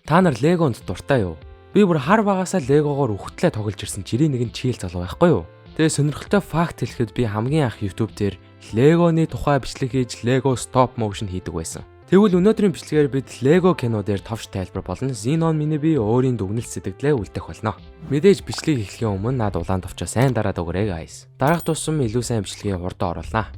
Та нар Легонд дуртай юу? Би бүр хар багасаа Легогоор үхтлээ тоглож ирсэн жирийн нэгэн чийл залуу байхгүй юу? Тэгээ сонирхолтой факт хэлэхэд би хамгийн анх YouTube дээр Легоны тухай бичлэг хийж Lego stop motion хийдэг байсан. Тэгвэл өнөөдрийн бичлэгээр бид Lego кино дээр товч тайлбар болон Xenon миний би өөрийн дүгнэлт сэтгэлдээ үлдэх болно. Мэдээж бичлэг эхлэхийн өмнө над улаан товчоо сайн дараад өгөөрэй, guys. Дараах тусам илүү сайн бичлэгээ хурдан оруулнаа.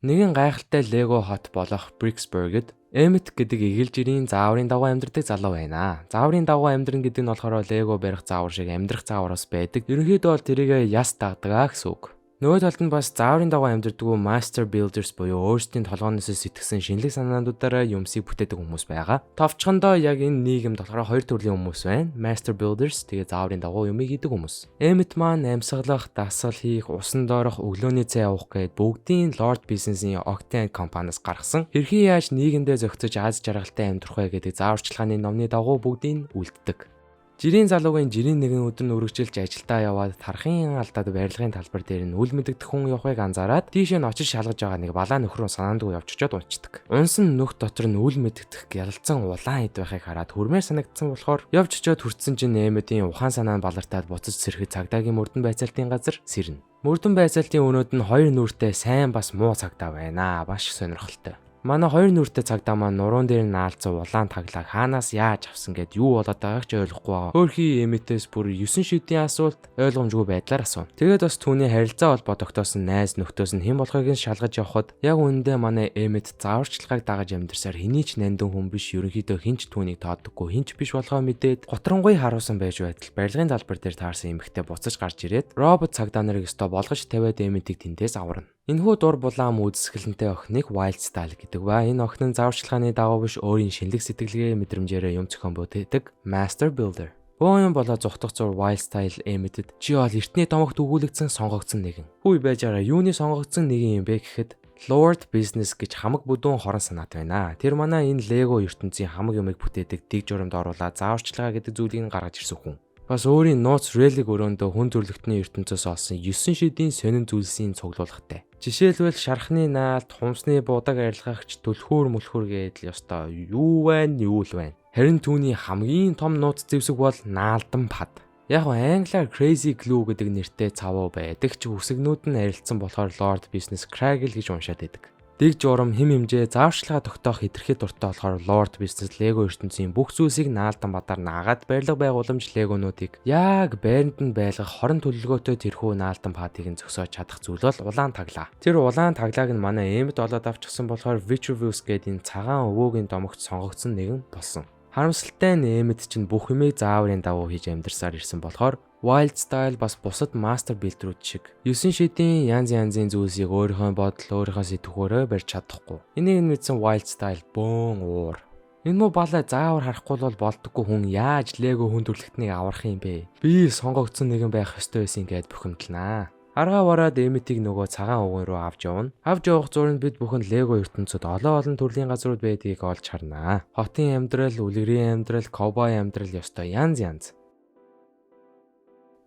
Нэгэн гайхалтай Lego хот болох Bricksburg-д Эммет гэдэг эгэл жирийн зааврын дагуу амьдардаг залуу байна. Зааврын дагуу амьдрна гэдэг нь болохоор Lego барих заавар шиг амьдрах заавар бас байдаг. Ерөнхийдөө бол тэрийг яс дагдаг аа гэсэн үг. Нөгөө талд нь бас зааврын дагуу амьдардаг Master Builders буюу өөрсдийн толгооноос сэтгсэн шинэлэг санаануудаараа юмсыг бүтээдэг хүмүүс байгаа. Товчхондоо яг энэ нийгэмд болохоор хоёр төрлийн хүмүүс байна. Master Builders, тэгээ зааврын дагуу юмыг хийдэг хүмүүс. Эммет маань амьсгалах, дасгал хийх, усан доорох, өглөөний цай уух гээд бүгдийн Lord Business-ийн Octane компаниас гаргасан. Хэрхэн яаж нийгэмдээ зохицож аз жаргалтай амьдрах вэ гэдэг зааварчилгааны номны дагуу бүгдийг үлддэг. Жирийн залуугийн жирийн нэгэн өдөр нь үргэлжилж ажилдаа яваад тархын алдаад барилгын талбар дээр нь үл мэдэгдэх хүн явахыг анзаараад тийшээ нь очиж шалгаж байгаа нэг балаа нөхрөө санаандгүй явж очиод унцдаг. Унсан нүх дотор нь үл мэдэгдэх гялалцсан улаан эд байхыг хараад хүрмээр санагдсан болохоор явж очиод хүртсэн чинь Эммедийн ухаан санаа нь балартаад буцаж сэрэхэд цагдаагийн мөрдөн байцаалтын газар сэрнэ. Мөрдөн байцаалтын өнөөд нь хоёр нүртэй сайн бас муу цагдаа байна. Маш их сонирхолтой. Манай хоёр нүртэй цагдаа маань нуруунд дээр наалцсан улаан таглааг хаанаас яаж авсан гэд юу болоод байгааг ч ойлгохгүй байгаа. Хөөхий Эмметээс бүр 9 шидийн асуулт ойлгомжгүй байдлаар асууна. Тэгээд бас түүний харилцаа холбоо тогтоосон найз нөхдөөс нь хэн болохыг нь шалгаж явхад яг үнэндээ манай Эммет зааварчилгааг дагаж амьдарсаар хэний ч нандин хүн биш, ерөнхийдөө хэн ч түүнийг тооддоггүй хэн ч биш болохоо мэдээд готрангуй харуулсан байж байтал барилгын талбар дээр таарсан эмэгтэй буцаж гарч ирээд робот цагдаа нарыг өстө болгож тавиад Эмметийг тэндээс аварна. Энэхүү дур булаам үзэсгэлэнтэй охиныг Wild Style гэдэг ба. Энэ охин нь зааварчилгааны дагуу биш, өөрийн шинэлэг сэтгэлгээ мэдрэмжээрээ юм зохион бүтээдэг Master Builder. Бөөн юм болоо зугтах зур Wild Style Emmet-д чи бол эртний домогт өгүүлэгдсэн сонгогдсон нэгэн. Хүй байж араа юуны сонгогдсон нэгэн юм бэ гэхэд Lord Business гэж хамаг бүдүүн хорон санаат байна. Тэр манай энэ Lego ертөнцийн хамаг юмыг бүтээдэг, дэг журамд оруулаад зааварчилгаа гэдэг зүйлийг гаргаж ирсэн хүн. Бас өөрийн нууц религ өрөөндөө хүн төрөлхтний ертөнцөөс олсон 9 шидийн сонин зүйлсийн цуглуулгатай. Жишээлбэл шархны наалт, хумсны будаг арилгагч, түлхүүр мүлхүүр гэдэл ёстой юу байна, юу л байна. Харин түүний хамгийн том нууц зэвсэг бол наалдан пад. Яг нь англиар Crazy Glue гэдэг нэртэй цавуу байдаг ч үсгнүүд нь арилцсан болохоор Lord Business Craggle гэж уншаад байдаг. Дэг журам, хэм хэмжээ, зааварчилгаа тогтоох хэтэрхий дуртай болохоор Lord Business Lego ертөнцийн бүх зүйлсийг наалдан бадаар наагаад барилга байгууламж Lego-нуудыг яг байранд нь байлгах хорон төлөвлөгөөтэй тэрхүү наалдан падыг нь зөксөөж чадах зүйл бол улаан таглаа. Тэр улаан таглааг нь манай Эммет олоод авчихсан болохоор Vitruvius гэдэг энэ цагаан өвөөгийн домогт сонгогдсон нэгэн болсон. Харамсалтай нь Эммет чинь бүх юмыг зааврын дагуу хийж амьдарсаар ирсэн болохоор Wild Style бас бусад Master Builder-үүд шиг 9 шидийн янз янзын зүйлсийг өөрийнхөө бодол, өөрийнхөө сэтгхөөрөө барьж чадахгүй. Энийг нь мэдсэн Wild Style бөөн уур. Энэ муу балай заавар харахгүй бол болдоггүй хүн яаж Lego хүн төрөлхтнийг аврах юм бэ? Би сонгогдсон нэгэн байх ёстой байсан гэд бухимдлаа. Аргаа бараад Эмметийг нөгөө цагаан өвгөн рүү авч явна. Авч явах зур нь бид бүхэн Лего ертөнцид олон олон төрлийн газрууд байдгийг олж харнаа. Хотын амьдрал, үлгэрийн амьдрал, ковбой амьдрал ёстой янз янз.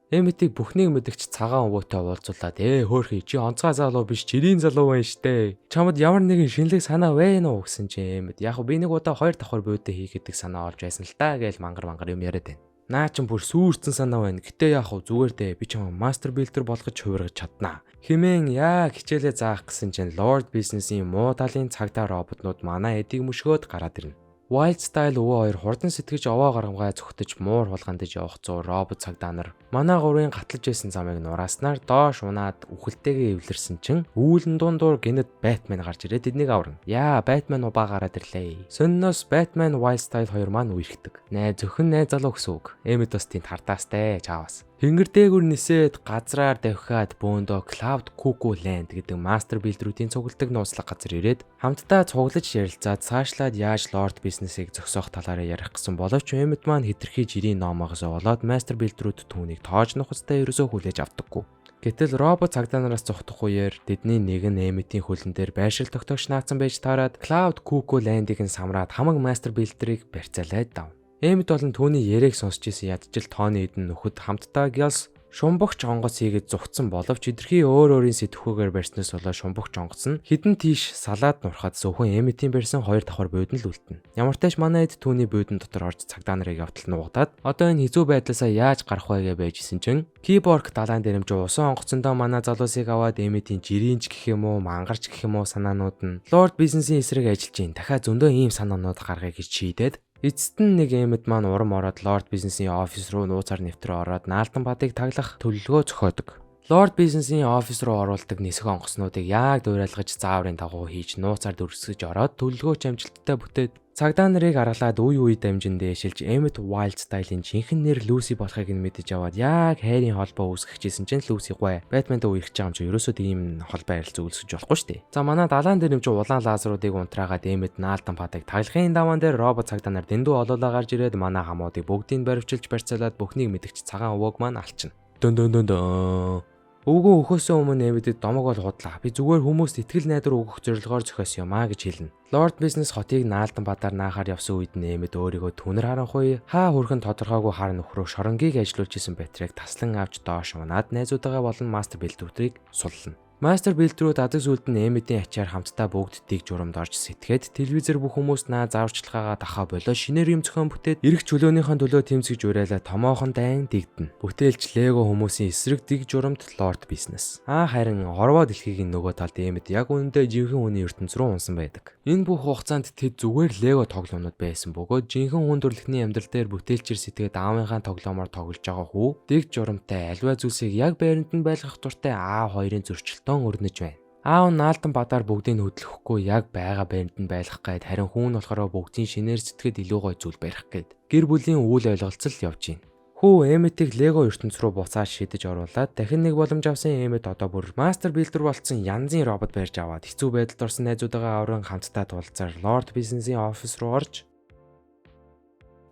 Эмметийг бүхнийг мэдгч цагаан өвөөтэй уулзуулаад хөөхий, чи онцгой залуу биш, жирийн залуу байна штэ. Чамд ямар нэгэн шинэлэг санаа вэ нүү гэсэн чи Эммет яг би нэг удаа хоёр давхар бөөдөө хийх гэдэг санаа олж байсан л та гэж мангар мангар юм яриад байна. Наа чин бүр сүүрцэн санаа байна. Гэтэ яах вэ, зүгээр дээ, би чамаа Master Builder болгож хувиргаж чаднаа. Химэн яг хичээлээ заах гэсэн чинь Lord Business-ийн муу талын цагдаа роботнууд манай эдийг мөшгөөд гараад ирнэ. Wild Style өвөө хоёр хурдан сэтгэж овоо гарамгай зүхтэж муур хулгандаж явах зур робот цагдаа нар манай гурвын гатлаж байсан замыг нурааснаар доош унаад үхэлтэйгээ эвлэрсэн чинь үүлэн дундуур гинэт Batman гарч ирээд эднийг аварна. Яа, Batman убаа гараад ирлээ. Сонноос Batman Wild Style хоёр маань үерхдэг. Найз зөвхөн найз залуу гэсэн үг. Эммет бас тийм тардаастай чаавас. Тэнгэр дээгүр нисээд газраар давхиад бөөндөө Cloud Cuckoo Land гэдэг Master Builder-үүдийн цугладаг нууцлаг газар ирээд хамтдаа цуглаж ярилцаад цаашлаад яаж Lord Business-ыг зогсоох талаараа ярих гэсэн боловч Эммет маань хэтэрхий жирийн номоогоос болоод Master Builder-үүд түүнийг тоож нухацтай ерөөсөө хүлээж авдаггүй. Гэтэл робот цагдаа нараас зугтах үеэр тэдний нэг нь Эмметийн хөлн дээр байршил тогтоогч наацсан байж таарад Cloud Cuckoo Land-ыг нь самраад хамаг Master Builder-ыг барьцаалаад давна. Эммет болон түүний яриаг сонсч ирсэн ядчил тооны эдэн нөхөд хамтдаа Гялс Шумбагч онгоц хийгээд зугтсан боловч хэтэрхий өөр өөрийн сэтгхүүгээр барьснаас болоод шумбагч онгоц нь хідэн тийш салаад нурхад зөвхөн Эмметийн барьсан хоёр давхар буудан л үлдэнэ. Ямар ч манай эд түүний буудан дотор орж цагдаа нарыг явтал нуугдаад одоо энэ хэцүү байдлаасаа яаж гарах вэ гэж байжсэн чинь Киборг далайн дэрэмж усан онгоцондоо манай залуусыг аваад Эмметийн жирийнч гэх юм уу, мангарч гэх юм уу санаанууд нь Лорд Бизнесийн эсрэг ажиллаж гин, дахиад зөндөө ийм санаанууд гаргая гэж шийдээд, эцэст нь нэг Эммет маань урам ороод Лорд Бизнесийн офис руу нууцаар нэвтрээ ороод наалдан бадыг таглах төлөвлөгөө зохиодог. Лорд Бизнесийн офис руу оруулдаг нисэх онгоцнуудыг яг дуурайлгаж, зааврын дагуу хийж, нууцаар дүрсгэж ороод төлөвлөгөөч амжилттай бүтээд, цагдаа нарыг аргалаад, үе үе дамжин дээшилж, Эммет Wildstyle-ын жинхэнэ нэр Люси болохыг нь мэдэж аваад, яг хайрын холбоо үүсгэх гэсэн чинь Люси гуай Бэтментэй үерхэж байгаа юм чи, ерөөсөө тийм холбоо ярилцаа үүсгэж болохгүй шүү дээ. За, манай далайн дээр нэмж улаан лазеруудыг унтраагаад Эммет наалдан падыг таглахын даваан дээр робот цагдаа нар дэндүү олоолаа гарч ирээд манай хамуудыг бүгдийг баривчилж барьцаалаад, бүхнийг мэдгч цагаан өвөөг маань алчна. Дөн дөн дөн дөн. Өвгөн өхөөсөө өмнө Эмметэд "Домог бол худлаа. Би зүгээр хүмүүст итгэл найдвар өгөх зорилгоор зохиосон юм аа" гэж хэлнэ. Лорд Бизнес хотыг наалдан бадаар наахаар явсан үед нь Эммет өөрийгөө түнэр харанхуй хаа хүрхэн тодорхойгүй хар нөхрөө шоронгийг ажилуулж исэн батарейг таслан авч доош унаад, найзуудаагаа болон Мастер Билдерийг суллана. Мастер Билдерүүд адаг сүлд нь Эмметийн ачаар хамтдаа бүгд дэг журамд орж сэтгээд, телевизээр бүх хүмүүст наа зааварчилгаагаа дахаа болоо, шинээр юм зохион бүтээд, эрх чөлөөнийхөө төлөө тэмцэж уриалаа томоохон дайн дэгдэнэ. Бүтээлч Лего хүмүүсийн эсрэг дэг журамд Лорд Бизнес. Аа, харин хорвоо дэлхийгийн нөгөө талд Эммет яг үүндээ жинхэнэ хүний ертөнц рүү унсан байдаг. Энэ бүх хугацаанд тэд зүгээр Лего тоглоомнууд байсан бөгөөд жинхэнэ хүн төрөлхтний амьдрал дээр бүтээлчээр сэтгээд, аавынхаа тоглоомоор тоглож байгаа хүү дэг журамтай, альва зүйлсийг яг байранд нь байлгах дуртай аав хоёрын зөрчилдөөн өрнөж байна. Аав нь наалдан бадаар бүгдийг хөдлөхгүй, яг байгаа байранд нь байлгах гээд, харин хүн нь болохоор бүгдийн шинээр сэтгээд, илүү гоё зүйл барих гээд гэр бүлийн үйл ойлголцол явж байна. Хүү Эмметийг Лего ертөнц рүү буцааж шидэж оруулаад, дахин нэг боломж авсан Эммет одоо бүр Мастер Билдер болцсон янзын робот барьж аваад, хэцүү байдалд орсон найзуудаагаа авран, хамтдаа тулцаар Лорд Бизнесийн офис руу орж,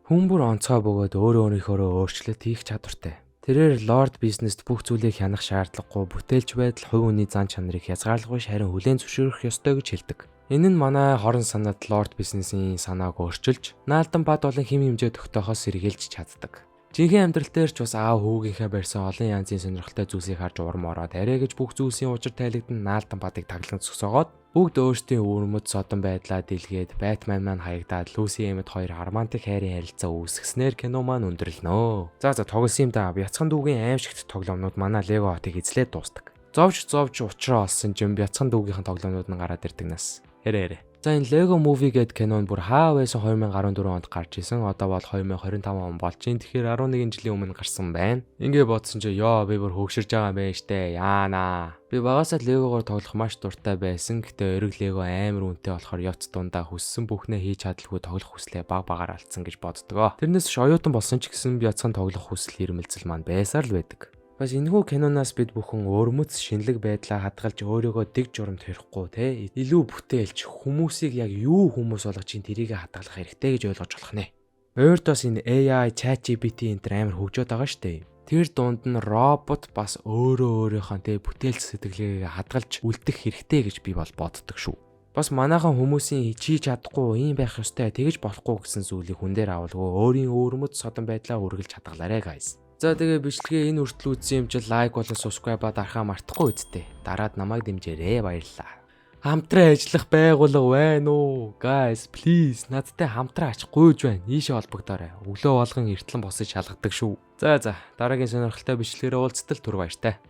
хүн бүр онцгой бөгөөд өөрөө өөрийнхөөрөө өөрчлөлт хийх чадвартай. Тэрээр Лорд Бизнест бүх зүйлийг хянах шаардлагагүй, бүтээлч байдал, хувь хүний зан чанарыг хязгаарлахгүй, харин хүлээн зөвшөөрөх ёстой гэж хэлдэг. Энэ нь манай хорон санаад Лорд Бизнесийн санааг өөрчилж, наалдан бад болон хэм хэмжээ тогтоохоос сэргийлж чаддаг. Жинхэнэ амьдрал дээр ч бас аав хүүгийнхээ барьсан олон янзын сонирхолтой зүйлсийг харж урам ороод, арай гэж бүх зүйлсийн учир тайлэгдан, наалдан бадыг таглан зогсоогоод, бүгд өөрсдийн өвөрмөц содон байдлаа дэлгээд, Бэтмен маань хаягдаад, Люси Эммет хоёр романтик хайрын харилцаа үүсгэснээр кино маань өндөрлөнө. За, тоглосон юм да. Бяцхан дүүгийн аймшигт тоглоомнууд манай Лего хотыг эзлээд дуустдаг. Зовж зовж учраа олсон жим бяцхан дүүгийнхэн тоглоомнууд нь гараад ирдэг нас. Хэрэ хэрэ. За, энэ Lego Movie гэдэг кино нь бүр хаа байсан 2014 онд гарч исэн. Одоо бол 2025 он болж байна. Тэгэхээр 11 жилийн өмнө гарсан байна. Ингээ бодсон чи ёо, би бүр хөгширж байгаа юм байна штэ. Яана. Би багасаа Lego-гоор тоглох маш дуртай байсан. Гэтэ ориг Lego амар үнэтэй болохоор явц дундаа хүссэн бүхнээ хийж чадалгүй, тоглох хүслээ баг багаар алдсан гэж боддгоо. Тэрнээс ч оюутан болсон ч гэсэн бяцхан тоглох хүсэл эрмэлзэл маань байсаар л байдаг. Бас энэхүү киноноос бид бүхэн өвөрмөц шинэлэг байдлаа хадгалж, өөрийгөө дэг журамд хорих те, илүү бүтээлч хүмүүсийг яг юу хүмүүс болгож чинь тэрийг хадгалах хэрэгтэй гэж ойлгож болох нэ. Ойрд бас энэ AI, ChatGPT энэ төр амар хөгжөөд байгаа шүү дээ. Тэр дунд нь робот бас өөрөө өөрийнхөө те бүтээлч сэтгэлгээгээ хадгалж үлдэх хэрэгтэй гэж би бол боддог шүү. Бас манайхан хүмүүсийн чи чадахгүй, ийм байх ёстой, тэгэж болохгүй гэсэн зүйлийг хүн дээр авалгүй, өөрийн өвөрмөц содон байдлаа үргэлж хадгалаарэ, guys. За, тэгээ бичлэгээ энэ хүртэл үзсэн юм чи like болон subscribe-а дарахаа мартахгүй үсттэй. Дараад намайг дэмжээрэй, баярлалаа. Хамтран ажиллах байгууллага байна уу? Guys, please надтай хамтран ач гуйж байна. Ийшээ холбогдоорой. Өглөө болгон эртлэн босож шалгадаг шүү. За, дараагийн сонирхолтой бичлэгээр уулзтал түр баяртай.